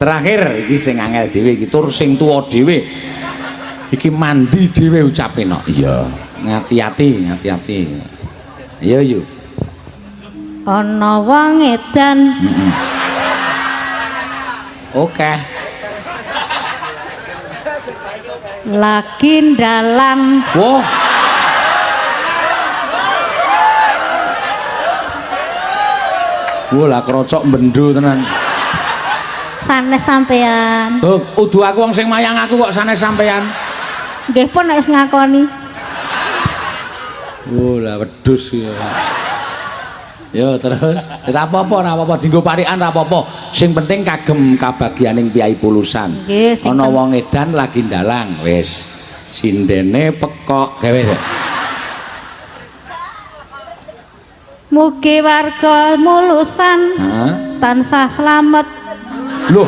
Terakhir iki sing angel dhewe iki tur sing tuwa dhewe. Iki mandi dhewe ucape no. Iya, ngati-ati, ngati-ati. Iya yu. Ana wong edan. Heeh. Oke. Lagi ndalang. Wah. Wah, lah krocok bendo tenan. Sanes sampean. Oh, udu aku wong sing mayang aku kok sanes sampean. Nggih pun nek wis ngakoni. Wah, lah wedhus ya. Yo terus, ora apa-apa, ora apa-apa dienggo parikan ora apa-apa. Sing penting kagem kabagyaning piyai pulusan. Nggih, sing Ana wong edan lagi ndalang, wis. Sindene pekok, gawe wis. Mugi warga mulusan Heeh. tansah slamet. Loh.